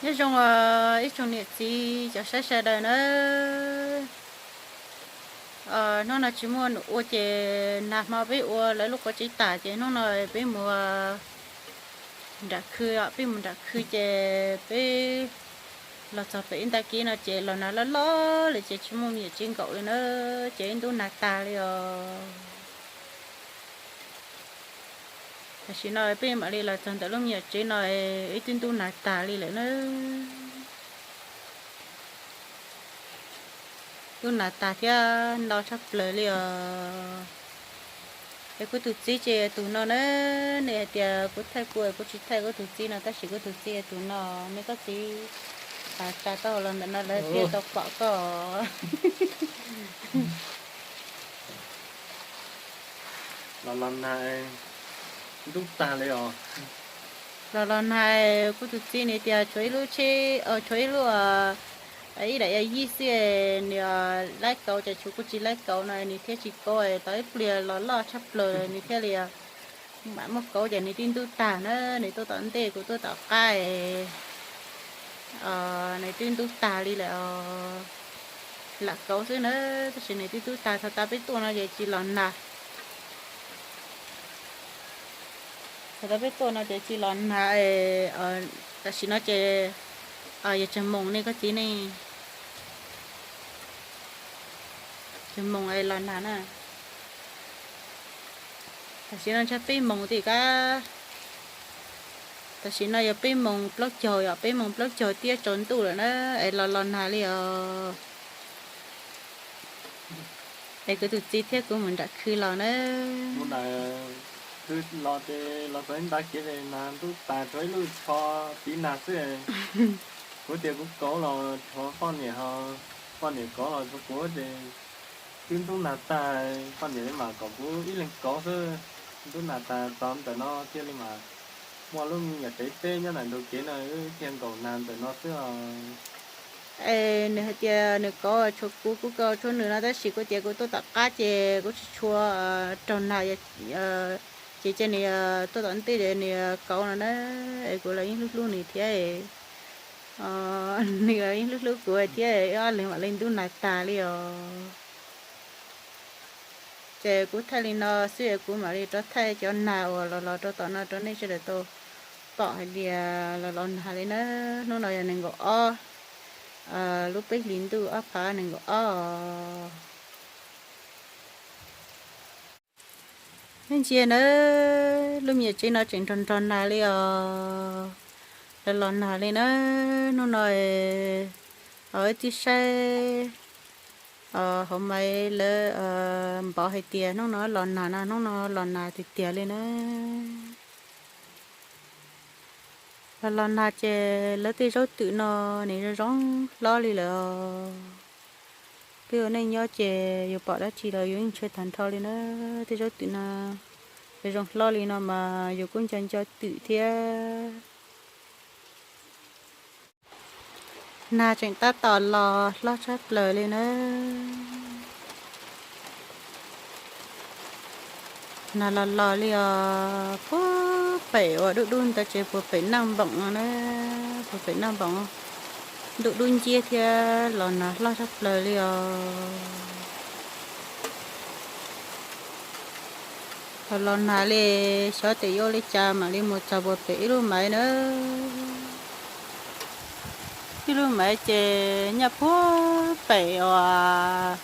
Nyob zoo ib tsoom niam txiv cov saib sawv daws na. Hnub no tsis muaj num ua ces nag hmo peb ua lawv lub qhuav tsev tas ces hnub no peb mus nram khw, peb mus nram khw ces peb los txog pem ib nta kiv no ces los nag loj loj li ces tsis muaj me nyuam tsev nkaum li na, ces ib ntub nag tag li os. Tam sim no peb mam li los txog ntawm lub me nyuam tsev no, ib tug ntub nag tag li lawm na. Ntub nag tag thiab no tshaj plaws li os. Es kuv tus txiv ces tus no na, nws hais tias kuv thaij kuv, kuv tsis thaij kuv tus txiv no, tab sis kuv tus txiv tus no, nws koj txiv tsa tau los ntawm no lawv thiaj tau pom koj. Los los nag, ntub tag li os. Los los nag, kuv tus txiv nws tias tshuav ib lub tsheb, tshuav ib lub, ib daim yaj yij xwb, nws laib kauv ces tshuav kuv tsis laib kauv no nws thiaj tsis kauv, tau ib pliag los loj tshaj plaws nws thiaj li mam muab kauv ces nws twb ntub tag na, nws tuaj tom ntej kuv tuaj tom qab, nws twb ntub tag li lawm. Lam kauv xwb na, tab sis nws twb ntub tag, thaum tas peb tuaj no ces tsis los nag. Thaum tas peb tuaj no ces tsis los nag, tam sim no ces yog tsawg moos ne koj txiv ne? Tsawg moos los nag na? Tam sim no ntshe peb moos tim kab. Tam sim no yog peb moos plaub caug, yog peb moos plaub caug tiab tsaus ntuj lawm na, es los los nag li os. Es kuv tus txiv thiab kuv mus nram khw los na. Twb los ces los txog ib nta kev ces nag ntub tas, tshuav ib lub tsho tiv nag xwb. Kuv tias kuv kauv los tshuav poj niam, poj niam kauv los tshuav kuv ces twb ntub nag tag, poj niam li mam kom kuv ib leeg kauv xwb. Ntub nag tas txog ntawm no thiaj li mam muaj lub me nyuam tsev teb nyob ntawm ntug kev no, wb thiaj nkaum nag ntawm no xwb os. Es nws hais tias nws kauv tshuav kuv, kuv kauv tshuav nws no, tab sis kuv tias kuv tuaj tom qab ces kuv tsis tshua raug nag, ces cia nws tuaj tom ntej nws kauv no na. Es kuv los yeej hlub hlub nws thiab, nws los yeej hlub hlub kuv thiab, ob leeg mam li ntub nag tas li os. Ces kuv thaij li no xwb es kuv mam li rov thaij cov nag uas los los rau tom no rau nej sawv daws tau pom hais tias los los nag li na. Hnub no yog nees nkaum ob lub peb hlis ntuj ob phav nees nkaum ob. Nej ntsia na, lub me nyuam tsev no tseem nrog nrog nag li os. Los los nag li na. Hnub no wb twb saib hauv maiv lawv npov hais tias hnub no los nag no, hnub no los nag tiag tiag li na. Los los nag ces lawv tej zaub twm no nws zoo zoo hlob li lawm. Peb ua neej nyob ces yus pom dab tsi los yus yeej ntshai tag nrho li na. Tej zaub twm no zoo hlob li no mas yus kuj nco nco twm thiab. Nag tseem tab tom los hlob tshaj plaws li na. Nag los los li os, puag pem uas dub dub ntawd ces puag pem Naj Npoom no na, puag pem Naj Npoom dub dub nciab thiab los nag hlob tshaj plaws li os. Los los nag li, xyov tes yuav ua li cas mam li mus txog puag pem ib lub maiv na. Ib lub maiv ces nyob puag pem uas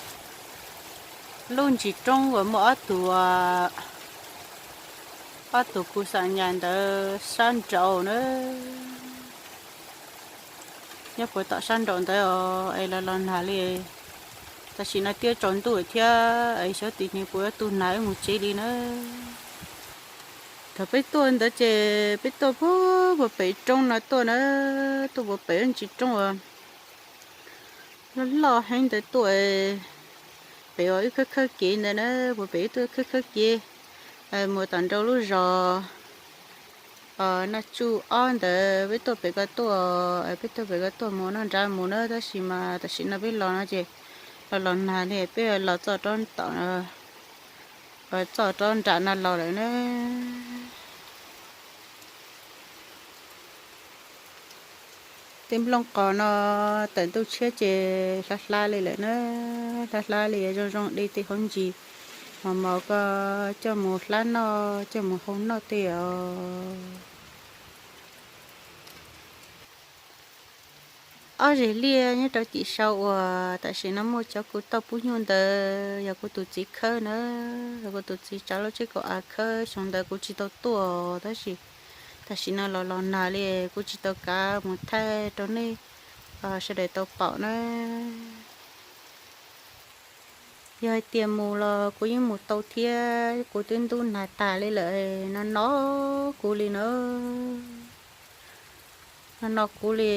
lub ntsis roob uas muaj ob tug, ob tug kuv xam nyas ntawd sab nraud na. Nyob puag tom sab nraud ntawd os, es los los nag li. Tam sim no twb tsaus ntuj thiab, es xyov tim hnub puas yuav tu nag wb mus tsev li na. Thaum peb tuaj ntawd ces peb tuaj puag puag pem roob no tuaj na, tuaj puag pem lub ntsis roob uas loj loj heev ntawd tuaj, pem uas wb khawb khawb kev ntawd na, puag pem wb tuaj khawb khawb kev mus tom nraum lub zos Naj Tsuj ob ntawd, peb tuaj pem ko tuaj, peb tuaj pem ko tuaj mus noj nrad mus na, tab sis mas tam sim no peb los no ces los los nag li peb los txog rau tom, txog rau nram no los lawm na. Tej nplooj qos no tawm ntuj tshiab ces hlab hlab li lawm na, hlab hlab li zoo zoo de tej hauv ntsis, mos mos ko coj mus hlab noj, coj mus hau noj tej os. Ob zeg liaj nyob rau tim sau uas tam sim no muaj cov kuv toj pub nyuj ntawd yog kuv tus txiv khawb na, yog kuv tus txiv tsav lub tsheb kaum av khawb. Xyoo ntawd kuv tsis tau tuaj tab sis tam sim no los los nag li kuv tsis tau kav mus thaij rau nej sawv daws tau pom na. Yog hais tias mus los kuv yeej mus tau thiab, kuv twb ntub nag tag li lawm, no no kuv li na. No no kuv li,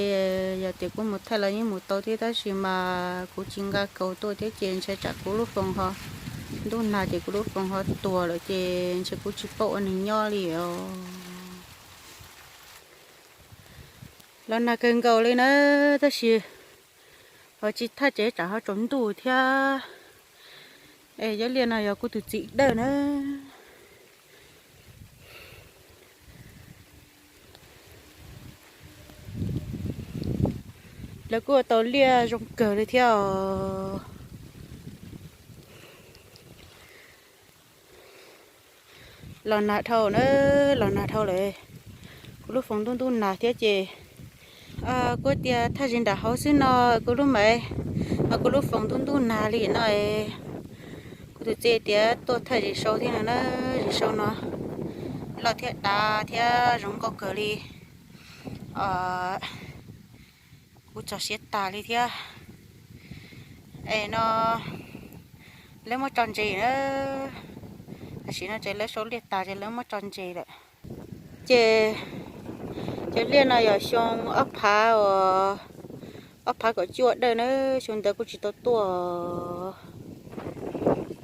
yog tias kuv mus thaij los yeej mus tau thiab tab sis mas kuv tsis nqa kaus tuaj thiab ces ntshe tsam kuv lub foos ho, ntub nag ces kuv lub foos ho tuag lawm ces ntshe kuv tsis paub ua neeg nyob li os. Los nag kawg nkaus li na, tab sis ho tsis thaij ces tsam ho tsaus ntuj thiab. Es cov liaj no yog kuv tus txiv dawj na. Lawv kuj ua tau liaj zoo kawg li thiab os. Los nag dhau na, los nag dhau lawm. Kuv lub foos ntub ntub nag thiab ces kuv tias thaij zis nram hauv xwb no, kuv lub mav, kuv lub foos ntub ntub nag li no. Kuv tus txiv tias tuaj thaij zis sau thiab no na, zis sau no loj thiab dav thiab zoo nkauj kawg li. Kuv txog siav tag li thiab. Es no lawv muab tso ntses na, tam sim no ces lawv sau liaj tas ces lawv muab tso ntses lawm. Ces cov liaj no yog xyoo ob phav, ob phav kaum cuaj dawj na, xyoo ntawd kuj tsis tau tuaj.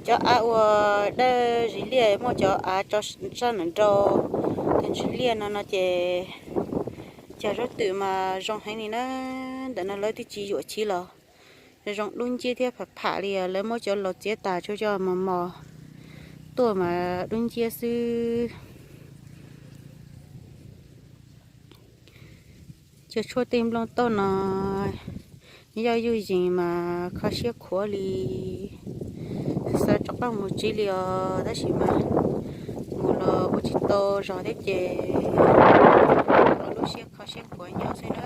Cov av uas dawj zis liaj muaj cov av tso sab nram nrau, cov ntsis liaj no no ces cog zaub twm mas zoo heev li na. Ntawm no lawv twb tsis yuam chiv los zoo dub nciab thiab pham pham li, lawv muab cov laus txiav tas tsuas coj mos mos tuaj mas dub nciab xwb. Cov tshuaj tej nplooj toj no yoj yuj yees mas kho siab khuav li. Xav rov qab mus tsiv li os tab sis mas mus los ua tsis tau zog thiab ces lub siab kho siab khuav nyob xwb na.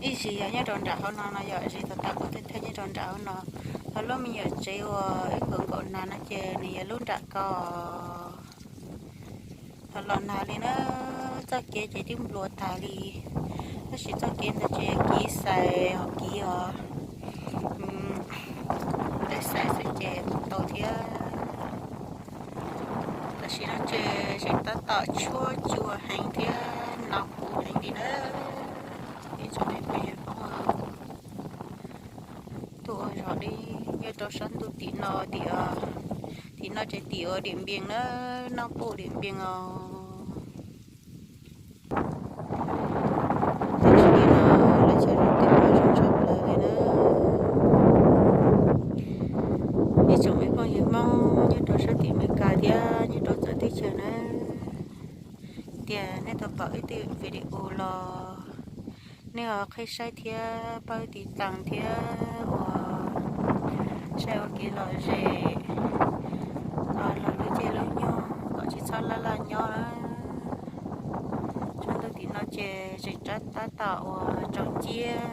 Ib zis yog nyob rau nram hauv no no yog zis tas tas kuv thiaj thaij nyob rau nram hauv no. Ho lub me nyuam tsev uas ib nkaum nkaum nag no ces nws yog lub nram ko. Ho los nag li na, txoj kev ces twb nplua tag li, tab sis txoj kev ntawd ces yog kev xais ho kev os, lawv xais xwb ces mus tau thiab. Tam sim no ces tseem tab tom tshuab cua heev thiab no puv heev li na. Ib tsoom me phooj ywg Hmoob, tuaj ua zog li nyob rau sab ntuj tim no tim, tim no ces tim uas Diam Npias na, noj puj Diam Npias os. Tam sim no lawv cov zaub twm mas zoo tshaj plaws li na. Ib tsoom me phooj ywg Hmoob nyob rau sab tim Amelikas thiab nyob rau txawv teb chaws na, tias nej tau pom wb tej video los nej ho qhib saib thiab pab wb tiv tas thiab ua saib ua kev lom zem los lub caij lub nyoog kom tsis txhob laj laj nyob na. Sab ntuj tim no ces tseem tab tom ua tsaus nciab,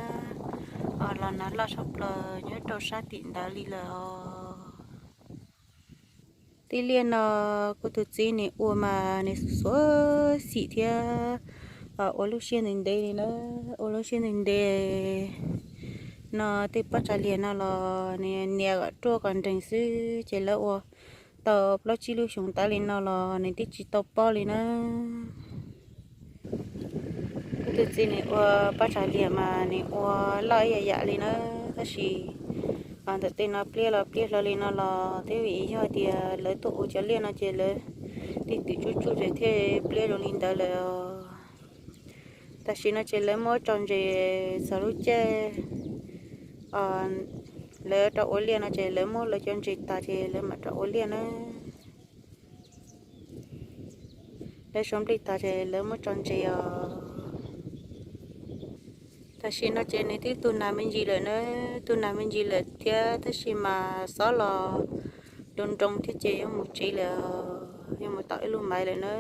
los nag loj tshaj plaws nyob rau sab tim ntawd li lawm os. Tej liaj no kuv tus txiv nws ua mas nws xuav xim thiab ua lub siab ntev ntev li na, ua lub siab ntev ntev. No tej pob tsav liaj no los nws nias kom ruaj kom nreeg xwb ces lawv ua tau plaub tsib lub xyoo tas li no los nws twb tsis tau pob li na. Kuv tus txiv nws ua pob tsav liaj mas nws ua loj ib yam yam li na, tab sis ntawm tej no pliab los pliab hlo li no los twb vim yog tias lawv tuaj ua cov liaj no ces lawv tej twm tsuj tsuj ces thiaj pliab zoo li ntawd lawm. Tam sim no ces lawv muab tso ntses txog lub caij lawv rov ua liaj no ces lawv muab lawv cov ntses tas ces lawv mam rov ua liaj na. Lawv sau nplej tas ces lawv muab tso ntses os. Tam sim no ces nws twb tu nas me ntsis lawm na, tu nas me ntsis lawm thiab tab sis mas xob los nroo nroo thiab ces yuav mus tsev lawm, yuav mus tom ib lub maiv lawm na.